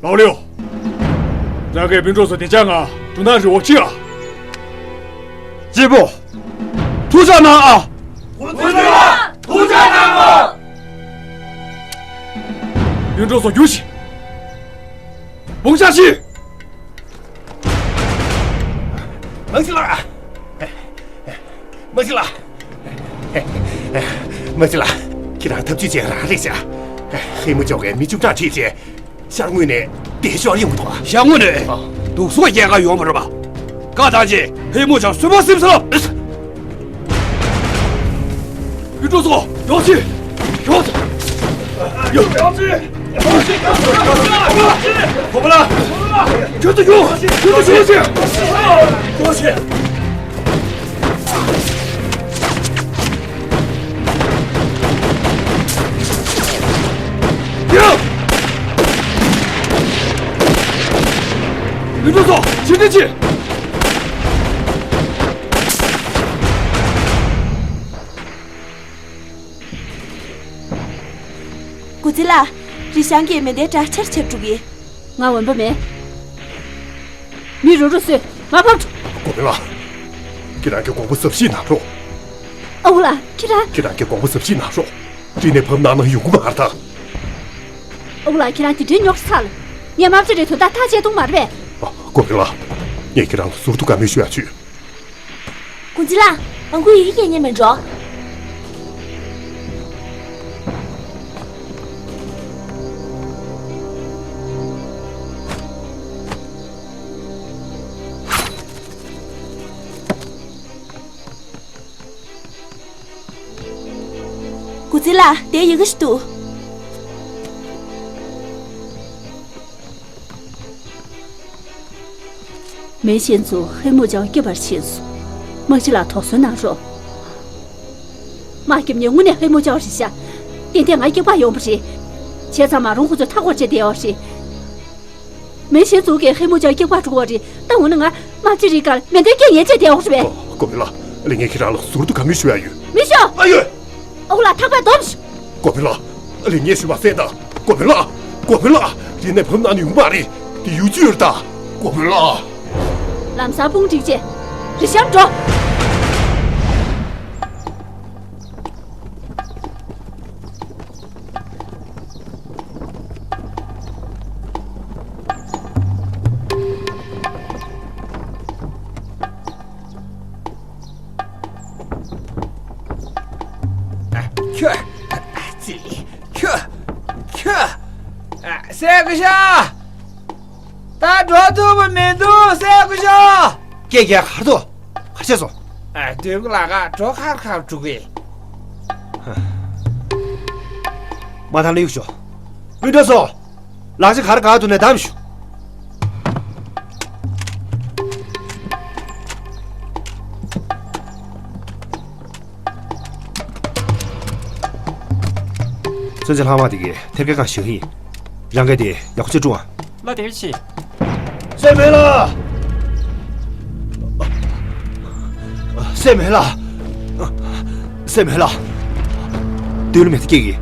ལའོ་ལིའུ། རང་གི་སྤུན་གྲོགས་ཚོ་བདེ་འཇགས་ངང་འབྲུ་ནག་རི་བོ་ཁྲིད་ཨ། གཅེན་པོ། ཐུགས་ཅག་གནང་ཨ། ཐུགས་ཅག་གནང་ཨ། སྤུན་གྲོགས་ཚོ་རྒྱུགས་ཤིག། བུང་ཤ་ཤི། མང་སི་ལགས། མང་སི་ལགས། མང་སི་ལགས། ཁྱེད་རང་ཐབས་ཇུས་བྱེད་རང་རེད་ཤག་ཧེ་མུ་ཅོག་གིས་མི་བཅུ་ཕྲག་ཁྲིད་བྱས། ཤར་ངོས་ནས་དེད་ཤོག་ཡོང་གི་འདུག་ཤར་ངོས་ནས། ཨ། དུག་སོགས་རྒྱལ་ཁ་ཡོང་བ་རེད་པ། བཀའ་བཏང་རྗེས་ཧེ་མུ་ཅོག་སུན་པ་སིམ་སོང་། ཡུལ་གྲུ་སོགས་ཡོང་ཆེ། ཡོང་ཆེ། ཡོང་ཆེ། གོ་པ་ལ། ཁྱོད་ཚོ་ཡོང་། ཁྱོད་ཚོ་ཡོང་ཆེ། ཡོང་ཆེ། ཡ། ཡུལ་གྲུ་སོགས་ཕྱིར་འཐེན་བྱེད། གུ་ཙི་ལགས། རི་ཤང་གིས་མེ་མདའི་སྒྲ་ཆེར་ཆེར་སྒྲུག་གི། ང་འོན་པོ་མེད། མི་རུ་རུ་སོད། མར་ཕབ། གོ་པེ་ལགས། ཁྱེད་རང་གི་དགོངས་པ་གཟབ་བཞེས་གནང་རོགས། ཨ་ཁུ་ལགས། ཁྱེད་རང་། ཁྱེད་རང་གི་དགོངས་པ་གཟབ་བཞེས་གནང་རོགས། རི་ནས་བབས་གནང་ན་ཡོང་གི་མ་རེད་ད། ཨ་ཁུ་ལགས། ཁྱེད་རང་དེ་འདྲའི་རྙོག་དྲ་ཚ་ལ། ངས་དམག་སྤྱི་རེད་དོན་དག་ཐག་བཅད་ཐུབ་མ་རེད་པས། ཨ། གོ་པེ་ལགས། ངས་ཁྱེད་རང་ལ་ཟུར་དུ་བཀའ་མོལ་ཞུ་ཡ་བྱོས། གུང་ཚིགས་ལགས། ཨང་ཀུ་ཡི་གེ་སྐད་ཉན་མེད་འགྲོ། གུང་ཚིགས་ལགས། དེ་ཡི་གེ་ཞིག་འདུག་མེ་ཤན་ཚོ་ཧེ་མུ་ཅའོ་སྐྱོབ་པར་ཕྱིན་སོང་། དམག་སྤྱི་ལགས་དོགས་ཟོན་གནང་རོགས། དམག་རྒྱབ་ནས་དངོས་གནས་ཧེ་མུ་ཅའོ་རེད་ཤག་ཏན་ཏན་ང་སྐྱོབ་པར་ཡོང་བ་རེད། བྱས་ཙང་མ་རུང་ཁོ་ཚོས་མཐའ་འཁོར་བྱས་བསྡད་ཡོད་རེད། མེ་ཤན་ཚོ་གིས་ཧེ་མུ་ཅའོ་སྐྱོབ་པར་འགྲོ་བ་རེད། ད་འོ་ན་ང་དམག་སྤྱི་རེད་དཀའ་ལ་མེ་མདའི་སྐད་ཉན་བྱས་བསྡད་ཡོད་རེད་པས། ཨོ། གོ་པེ་ལགས། ལས་ངས་ཁྱེད་རང་ལ་ཟུར་དུ་བཀའ་མོལ་ཞུ་ཡ་ཡོད། མི་ཤོག་ཨ་ཡོད། ཨ་ཁུ་ལགས། ཐག་པས་སྡོམ་ཤོག་གོ་པེ་ལགས། ལས་ངས་ཞུ་བ་གསན་དང་། གོ་པེ་ལགས། གོ་པེ་ལགས། རི་ནས་བབས་གནང་ནི་ཡོང་མ་རེད། དེ་ཡུལ་ཅི་ཡོད་ད། གོ་པེ་ལགས། ལམ་སང་དཔུང་སྒྲིག་བྱས། རི་ཤང་འགྲོ། ཁྱོད། ཙི། ཁྱོད། ཁྱོད། སེ་གུ་ཤ། ད་འགྲོ་ཐུབ་པ་མི་འདུག་སེ་གུ་ཤ། སྐད་རྒྱག་གར་དུ། གར་ཆས་སོང་། ཨ། དུས་ཀླ་ཀ་འགྲོ་ཁར་ཁར་འགྲོ་གི། མ་ཐང་ལ་གཡུག་ཤོག་སྤུན་གྲོགས་ཚོ། ལག་ཆ་གར་གར་འདུག་ནས་བསྡམས་ཤོག་སོན་ཆ་ལྷག་མ་དེ་གའི་ཐེར་ཀའི་སྒང་བཞག་གི་ཡིན། རང་གིས་དེ་ཡག་པོ་ཅིག་བཀྲུ་ཨ། ལ་དེ་བྱེད། སྲས་མེ་ལགས། སྲས་མེ་ལགས། སྲས་མེ་ལགས། སྟོད་ལུང་མེ་མདའ་སྐྱེལ་གི།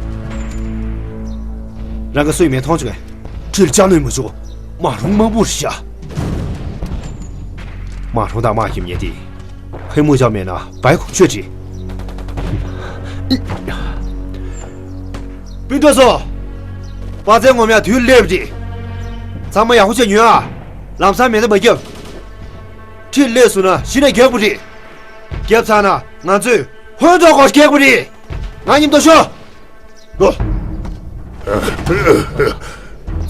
རང་གིས་སུ་ཡིན་མིན་མཐོང་བྱུང་ངས། ཁྲིར་ལྕགས་སྣོད་མི་བྱུག་མ་རུང་དམག་དཔུང་རེད་ཤག་མ་རུང་དང་དམག་རྒྱབ་ཉེ་དེ། ཧེ་མུ་ཅའོ་མེད་ན་བའི་གོ་ཆོད་ཅི། སྤུན་གྲོགས་ཚོ། དཔའ་རྩལ་ངོམ་ཡག་དུས་སླེབས་རེད། ཚང་མ་ཡག་པོ་བྱས་ཉོན་ཨ། ལམ་སང་མེ་མདའ་མ་བརྒྱབ། ཁྲིར་སླེབས་སོང་ན་གཞི་ནས་རྒྱག་དགོས་རེད། བརྒྱབ་ཚར་ན་ང་ཚོས་ཧོན་ཐོག་སྐོར་རྒྱག་དགོས་རེད། ང་མཉམ་དུ་ཤོག་ལོ།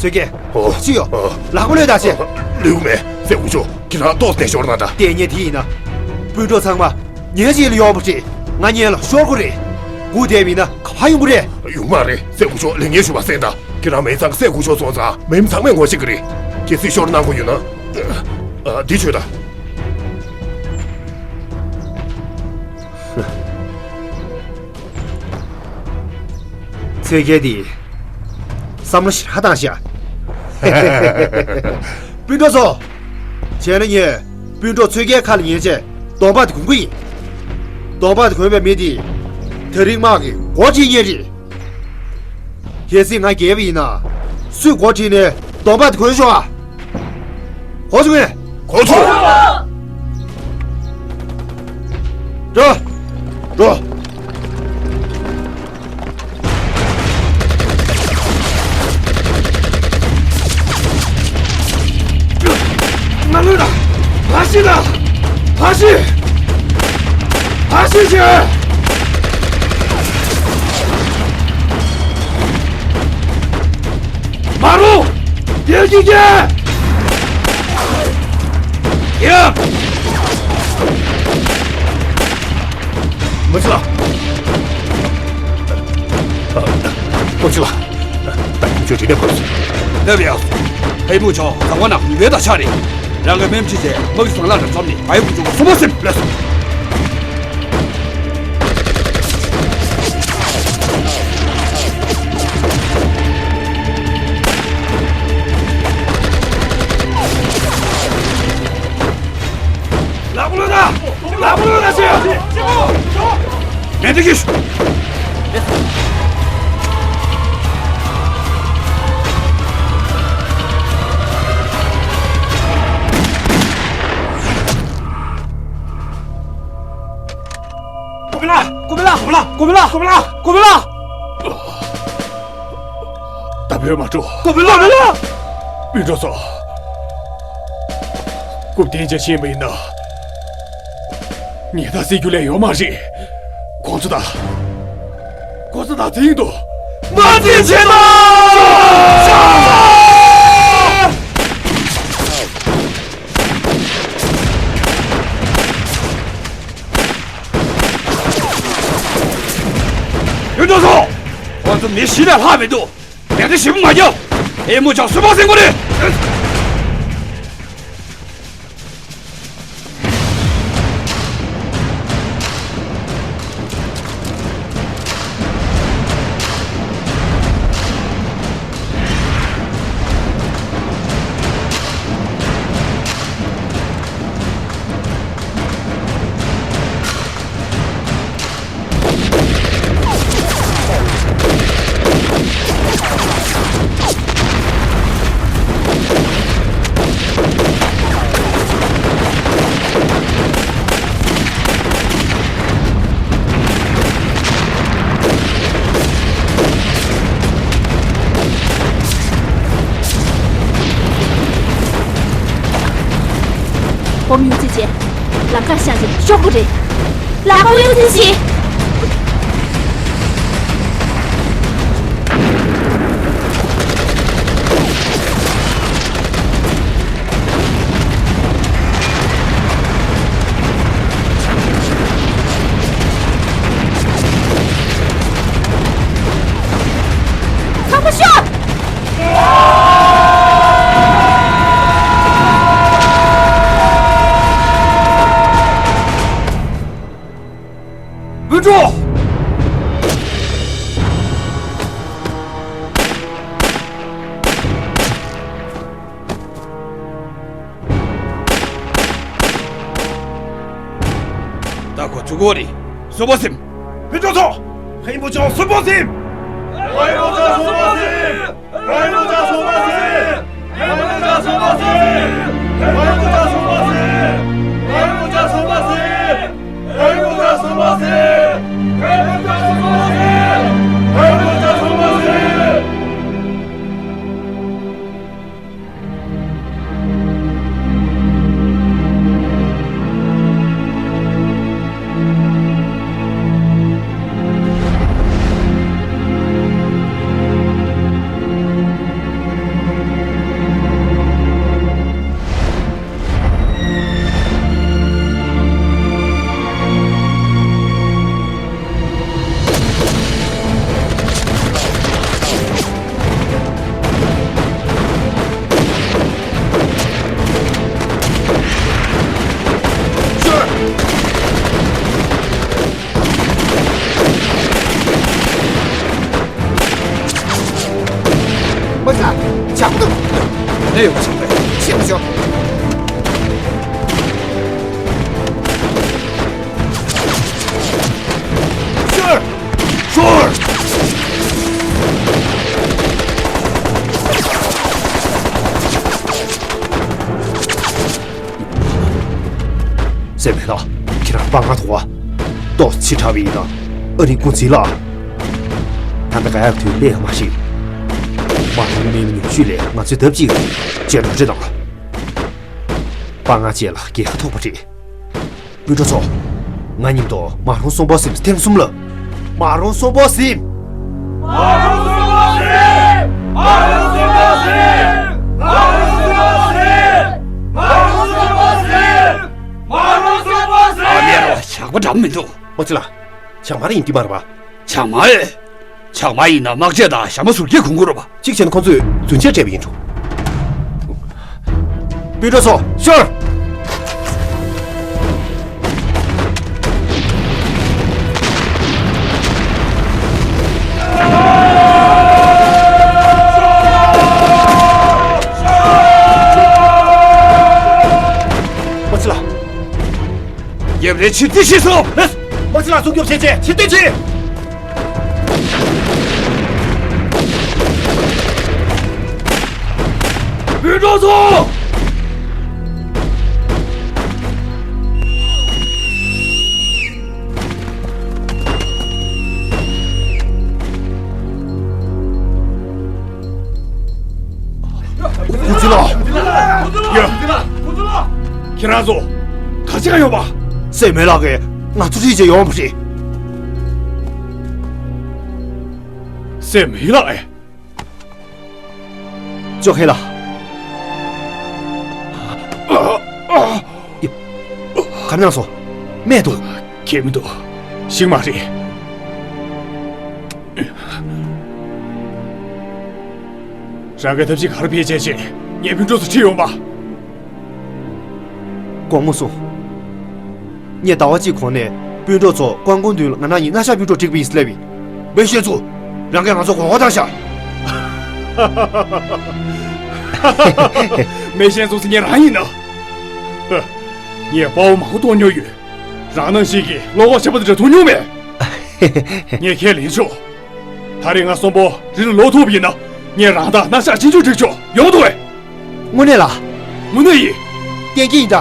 ཚོད་རྒྱལ། ཨོ། ཅི་ཡོད། ཨོ། ལག་པ་གློད་དང་བྱེད། ལེའུ་མེ། སྲས་སྐུ་ཞབས། ཁྱེད་རང་ཏོག་ཙམ་ཤོར་ན་འདྲ། ལྟས་ངན་དེ་ཡིན་ན། སྤུན་གྲོགས་ཚང་མ་ཉེ་གཅིག་ལ་ཡོང་བ་རེད། ང་ཉེ་ལ་ཤོར་དགོས་རེད། སྒུག་བསྡད་པ་ཡིན་ན་ག་པར་ཡོང་གི་རེད། ཡོང་མ་རེད། སྲས་སྐུ་ཞབས། ལས་ངན་ཞུ་བ་གསན་དང་། ཁྱེད་རང་མེ་ཚང་གི་སྲས་སྐུ་ཞབས་སོང་ཙང་མེ་མི་ཚང་མས་ངོ་ཤེས་ཀྱི་རེད། གལ་སྲིད་ཤོར་གནང་དགོས་ཡོད་ན། ཨ། འདི་མཆོད་དང་། ཚོད་རྒྱལ་འདི། བསམ་བློ་ཞེ་དྲག་བཏང་ཤག་སྤུན་གྲོགས་ཚོ། བྱས་ན་ངས་སྤུན་གྲོགས་ཚོད་རྒྱལ་ཁ་ལ་ཉན་བྱས་གདོང་པ་དེ་གོན་གི་ཡིན། གདོང་པ་དེ་གོན་པའི་མི་དེ། ད་རིང་དམག་གི་འགོ་ཁྲིད་ངེས་རེད། གལ་སྲིད་ང་རྒྱལ་བ་ཡིན་ན། སུས་འགོ་ཁྲིད་ནས་གདོང་པ་དེ་གོན་ཤོག་ཨ། གོ་བྱུང་ངས། གོ་བྱུང་། འགྲོ། འགྲོ། ཕར་ཤི་ད། ཕར་ཤི། ཕར་ཤི་བྱོས། མ་རུངས། རྒྱལ་གྱི་རྒྱལ། ཡ། མི་ཚེ་ལགས། ཨ། ཨ། ཨ། ཨ། ཨ། ཨ། ཨ། ཨ། ཁྱོད་དྲིན་ལན་ཕོག་སོང་། སླེབས་ཡག་སོང་། ཧེ་མུ་ཆོ་ཟ་ཁང་ནང་ཉུལ་བའི་ད་ཆ་རེད། རང་གི་སྨན་བཅོས་བྱས་དམག་གི་གཙང་ལག་དང་འཛོམས་ནས་བ་ཡུ་ཀུ་ཅུ་གུ་སུ་མ་སེམས་ལས་སོང་། ལག་པ་ལོག་ད། ལག་པ་ལོག་ད་ཟེར། མེ་འདི་གིས། ཀུ་པི་ལ། ཀུ་པི་ལ། ཀུ་པི་ལ། ད་བོད་མ་འགྲོ། ཀུ་པི་ལ། ཀུ་པི་ལ། མི་འགྲོ་སོང་། རྐུབ་སྟེགས་ཅན་ཤེས་པ་ཡིན་ན། ངས་ད་སྲིད་རྒྱུ་ལས་ཡོད་མ་རེད། ཁོང་ཚོ་ད། ཁོང་ཚོ་ད་འཛིང་འདུག་མ་འཛིང་བྱེད་དོ། ཡོད་འགྲོ་སོང་། ཁོང་ཚོ་མི་བཞི་ལས་ལྷག་མི་འདུག་མེ་མདའ་ཞིབ་མ་རྒྱབ། ཨེ་མོ་ཅག་སུ་མ་ཟིན་གོ་རེད། སྦོམ་ཡོད་ཚད་བྱས། ལམ་ཁ་བཤངས་ཏེ་ཤོག་གི་རེད། ལག་པ་གཡོག་ཚད་བྱས། ཚང་མ་ཤོག་སྤུན་གྲོགས། ད་ཁོ་ཚུགས་ཀྱི་རེད། སུ་མ་སེམས། སྤུན་གྲོགས་ཚོ། ཧེ་མོ་ཅོ་སུ་མ་སེམས། ཧེ་མོ་ཅོ་སུ་མ་སེམས། མ་ཚ། ཇག་པ་འདུག་ནས་ཡོང་ཆོག་པས། ཤེས་མི་ཆོག་ཤོར། ཤོར། སེམས་མེད་ལ། ཁྱེད་རང་དཔའ་ངར་ཐོག་པ། ཏོག་ཙི་དྲག་པ་ཡིན་ན། ཨ་རིའི་ཀུང་ཙི་ལ། ད་ལྟ་ག་ཡག་དུས་ལས་མ་ཤེས། མ་རུངས་མི་ཉུང་ཤོས་ལས་ང་ཚོའི་ལྡབ་གཅིག་བཅད་འགྲོ་བྲེལ་དང་། དཔའ་ངར་ཅན་ལ་རྒྱལ་ཁ་ཐོབ་པ་རེད། སྤུན་གྲོགས་ཚོ། ང་མཉམ་དུ་མ་རུངས་གསོན་པོར་གཟིམས། ཐེངས་གསུམ་ལ། མ་རུངས་གསོན་པོར་གཟིམས། མ་རུངས་གསོན་པོར་གཟིམས། མ་རུངས་གསོན་པོར་གཟིམས། མ་རུངས་གསོན་པོར་གཟིམས། མ་རུངས་གསོན་པོར་གཟིམས། མ་རུངས་གསོན་པོར་གཟིམས། ཨ་མའི་རོ། ཇག་པ་འདྲ་མི་འདུག་མོ་ཅི་ལ། ཇག་དམར་ཡིན་གྱི་མ་རེད་པ། ཇག་དམར་ཨེ། ཇག་དམར་ཡིན་ན་དམག་ཆས་དང་ཞྭ་མོ་ཟུར་གྱིས་གོན་དགོས་རེད་པ། གཅིག་བྱས་ན་ཁོང་ཚོས་རྫུན་ཆས་སྤྲས་པ་ཡིན་འགྲོ། སྤུན་གྲོགས་ཚོ་ཤོར། མོ་ཅི་ལ། ཡབ་རེ་ཕྱིར་འཐེན་བྱེད་སོང་། ལགས་སོ། མོ་ཅི་ལ་སྲུང་སྐྱོབ་བྱེད་ཆེད་ཕྱིར་འཐེན་བྱེད། སྤུན་གྲོགས་ཚོ། ཀུ་ཙི་ལོ། ཡ། ཁྱེད་རང་ཚོ་ག་ཅི་ག་ཡོད་པ། སྲས་མོའི་ལག་གིས་ང་ཚོ་ཁྲིད་བྱས་ཡོང་བ་རེད། སྲས་མོའི་ལག་ཨེ། ཅོ་ཁེ་ལགས། ག་ནས་སོང་། རྨས་འདུག་གས་མི་འདུག་ཤིག་མ་རེད། རང་གི་ཐབས་ཤེས་ག་རེ་བྱས་བྱས་བྱས་ངའི་སྤུན་གྲོགས་ཚོ་ཁྲིད་ཡོང་པ། དགོང་མོ་སོང་། ངས་ཟླ་བ་གཅིག་གོང་ནས་སྤུན་གྲོགས་ཚོ་ཀོང་ཀོང་མདུན་ལ་ང་རང་གཉིས་སྣ་ཤ་སྤུན་གྲོགས་བསྒྲིགས་པ་ཡིན་ཟེར་ལབ་ཡིན། མེ་ཤེས་ཚོ། རང་གིས་ང་ཚོ་མགོ་སྐོར་བཏང་ཤག་མེ་ཤེས་ཚོ་ཟེར་མཁན་རང་ཡིན་ན། ངས་དཔའ་བོ་མང་པོ་མཐོང་མྱོང་ཡོད། རང་ནང་བཞིན་གྱི་བློ་ཁོག་ཆེན་པོ་དེ་འདྲ་མཐོང་མྱོང་མེད། ངས་ཁས་ལེན་ཆོག་ད་རེས་ང་གསོན་པོ་རི་ལ་ལོག་ཐུབ་པ་ཡིན་ན་ངས་རང་དང་སྣ་ཤ་ཆུང་ཆུང་བསྒྲིགས་ཆོག་ཡོང་ཐུབ་བས། དངོས་གནས་ལ། དངོས་གནས་ཡིན། གཏན་འཁེལ་ཡིན་ད།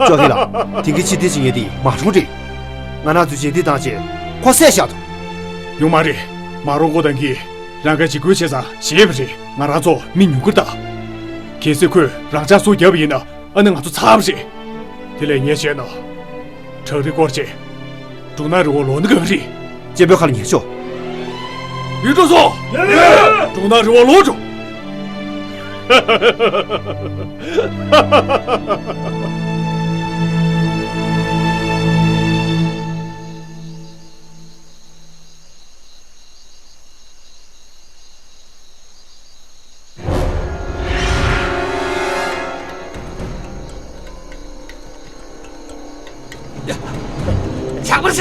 ཅོ་ཁེ་ལགས། དེང་གི་ཕྱི་དེ་ཅི་ངེས་དེ་མ་རུང་རེད། ང་རང་ཚོའི་རྗེས་འདེད་བཏང་རྗེས་ཁོ་བསད་བཞག་འདུག་ཡོང་མ་རེད། མ་རུང་ཁོ་ཐང་གིས་རང་ག་འཇིགས་སྐུལ་བྱས་ཙང་ཞེད་པ་རེད། ང་རང་ཚོ་མི་ཉུང་ཀུར་ད། གལ་སྲིད་ཁོས་རང་ཅག་སྲོག་བརྒྱབ་པ་ཡིན་ན་ཨ་ནི་ང་ཚོ་ཚར་བ་རེད། དེ་ལས་ངས་བཤད་ན། བྲག་རི་སྐོར་བྱས། འབྲུག་ནག་རི་བོ་ལོག་ན་གང་རེད། གཅེན་པོའི་ཁ་ལ་ཉན་ཤོག་ཡུལ་གྲོགས་ཚོ། ཡོད། འབྲུག་ནག་རི་བོ་ལོག་འགྲོ། ཇག་པར་བྱ།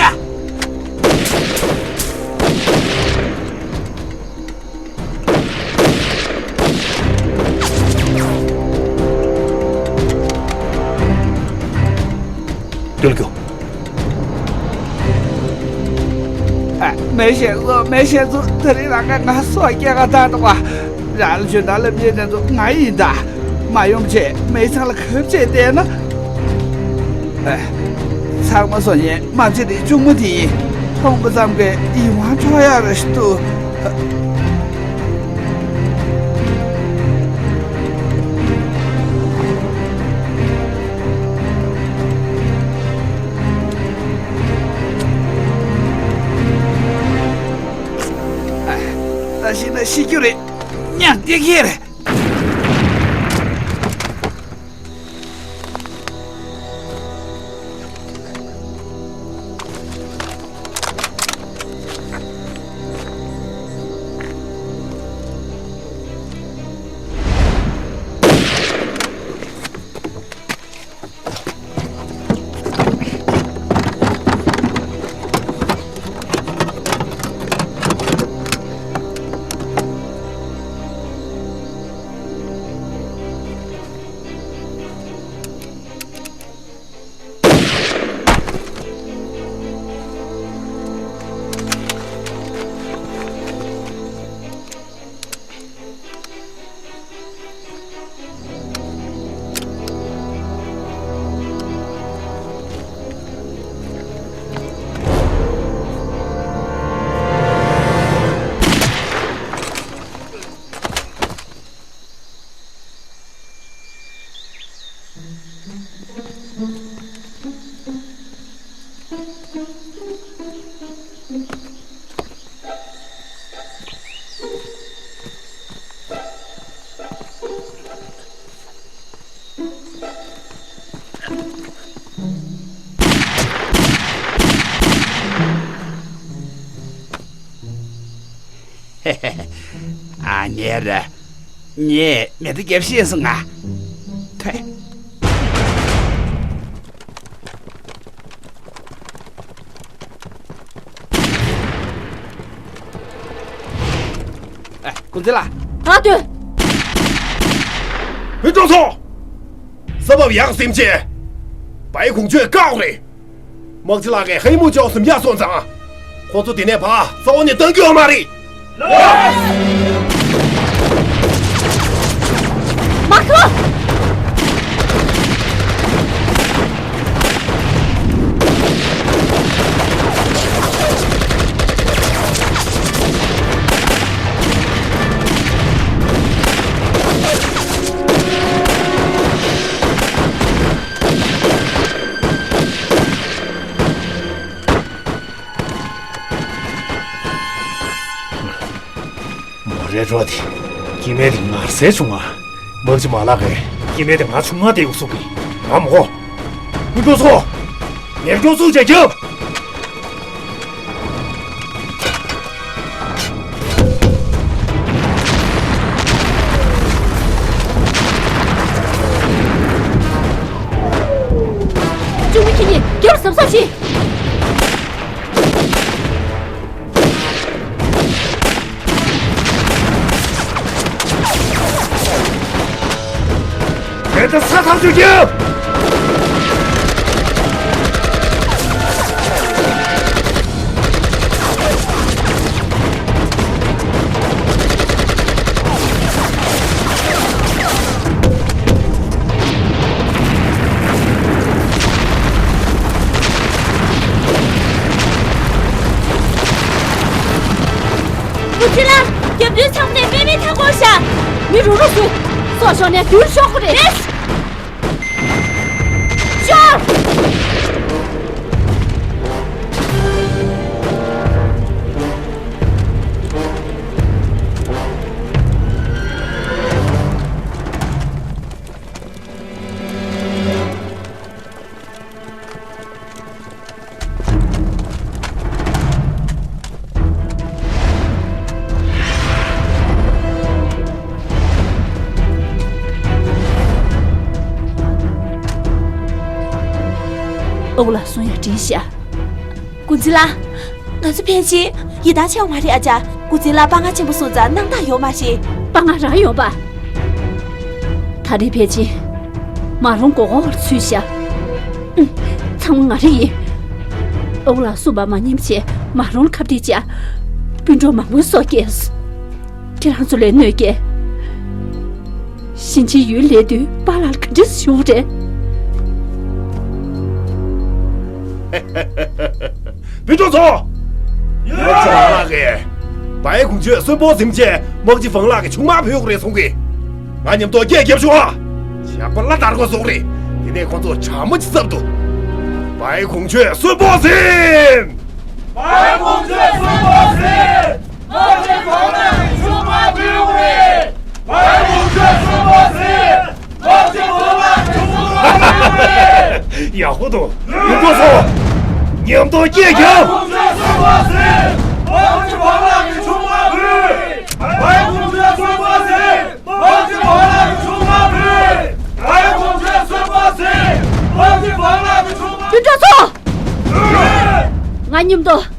སྟོན་རྒྱུ། ཨ། མེ་ཤེས་ཚོ། མེ་ཤེས་ཚོ། དེ་རིང་རང་ག་ང་སོ་སྐྱེ་ག་ད་འདུག་བ། རང་ལ་ཇོན་དང་ལབ་མཁན་དེ་ཚོ་ང་ཡིན་ད། མ་ཡོང་བྱས་མེ་ཚང་ལ་གབ་བྱས་བསྡད་ན། ཨ། ཚང་མ་སོ་ཉན་མ་བྱེད་དེ་གཅུང་མོ་དེ་ཡིན། མཐོང་པ་ཙམ་གྱིས་ཡིད་དབང་འཕྲོག་ཡག་རེད་ཤི་འདུག་ད་ཤི་ན་ཤི་རྒྱུ་རེད། མྱང་སྟེར་གྱི་རེད། རེད། ངས་མེ་མདའ་བརྒྱབ་ཤེས་སོང་ང་། ཐོས། ཨ། ཀུན་གཟིགས་ལགས། ཨ། ལྟོས། བུ་ཀྲོང་ཚོ། ས་བབ་ཡག་སེམས་ཅན། བའི་ཁུང་ཆོས་བཀག་རེད། དམག་སྤྱི་ལགས་ཀྱིས་ཧའེ་མུ་ཅའོ་གསུམ་ཡག་སོང་ཙང་། ཁོ་ཚོ་དེ་ནས་ཕར་རྩ་བ་ནས་གཏང་རྒྱུ་ཡོད་མ་རེད། མ་ཁུ། མོ་རའི་རོ་དེ་སྐྱེ་དམན་དེ་ངར་སེ་བྱུང་ང་། དམག་སྤྱི་མ་ལགས་ཀྱིས་སྐྱེ་དམན་དེ་ང་ཆུང་མ་དེ་ཡོད་སུ་གི་ང་མོ། ཀུན་གྲོགས་ཚོ། ངེད་ཀྱོ་ཚུགས་བྱ་རྒྱུ། ཅུང་མི་ཁྱེད་གཉིས་རྒྱབ་ལ་གཟབ་གཟབ་བྱེད། དེ་ལྟར་ས་ཐག་ཆོད་ཀྱི། ཀུན་གཟིགས་ལགས། རྒྱབ་མདུན་ཚང་མ་ནས་དམག་མི་མཐའ་སྐོར་བཞག་མི་རུག་རུག་བཟོས། སོ་ཤོར་ནས་མདུན་ཤོག་གི་རེད། ཤོར། ཨོ་ལགས་གསུང་ཡ་དྲིས་ཤག་ཀུན་གཟིགས་ལགས། ང་ཚོ་ཕལ་ཆེར་ཡི་དྭགས་ཆེ་བ་མ་རེད་ཨ་ཅག་ཀུན་གཟིགས་ལགས་དཔའ་ངར་ཆེན་པོ་སོང་ཙང་སྣང་དག་ཡོད་མ་རེད། དཔའ་ངར་རག་ཡོང་པ། ད་རེས་ཕལ་ཆེར་མ་རུང་མགོ་སྐོར་བར་ཚུད་ཤག་ཨུམ། ཚང་མ་ང་རེད་ཡིན། ཨོ་ལགས་གསུངས་པ་མ་ཉན་བྱས་མ་རུང་ཁ་གཏད་བཅག་སྤུན་གྲོགས་མང་པོའི་སྲོག་སྐྱེལ། ཁྱེད་རང་ཚོ་ལས་གནོད་སྐྱེལ། གཞིས་བྱེས་ཡུལ་ལས་དུས་པཱ་ལགས་ག་འདྲས་བྱུང་རེད། བུ་ཆུང་ཚོ། ཡོད། ང་ཚོ་ལ་ལགས་ཀྱིས་བའི་ཁུང་ཆོས་གསོན་པོ་ཟིན་བྱས་དམག་སྤྱི་ཧྥང་ལགས་ཀྱི་ཆུང་མ་བོས་དགོས་རེད་གསུང་གི། ང་མཉམ་དུ་སྐད་རྒྱབ་ཤོག་ཨ། ཞག་པ་ལ་དར་དགོས་བཟོ་གི་རེད། དེ་ནས་ཁོང་ཚོ་བྱ་མོ་ཅིག་བསབ་འདུག་བའི་ཁུང་ཆོས་གསོན་པོ་ཟིན། བའི་ཁུང་ཆོས་གསོན་པོ་ཟིན། དམག་སྤྱི་ཧྥང་ལགས་ཀྱི་ཆུང་མ་བོས་དགོས་རེད། བའི་ཁུང་ཆོས་གསོན་པོ་ཟིན། དམག་སྤྱི་ཧྥང་ལགས་ཀྱི་ཆུང་མ་བོས་དགོས་རེད། ཡག་པོ་འདུག་ཡུལ་པོ་ཚོ། མཉམ་དུ་སྐད་རྒྱབ། དུད་འགྲོ་ཚོ། ང་མཉམ་དུ་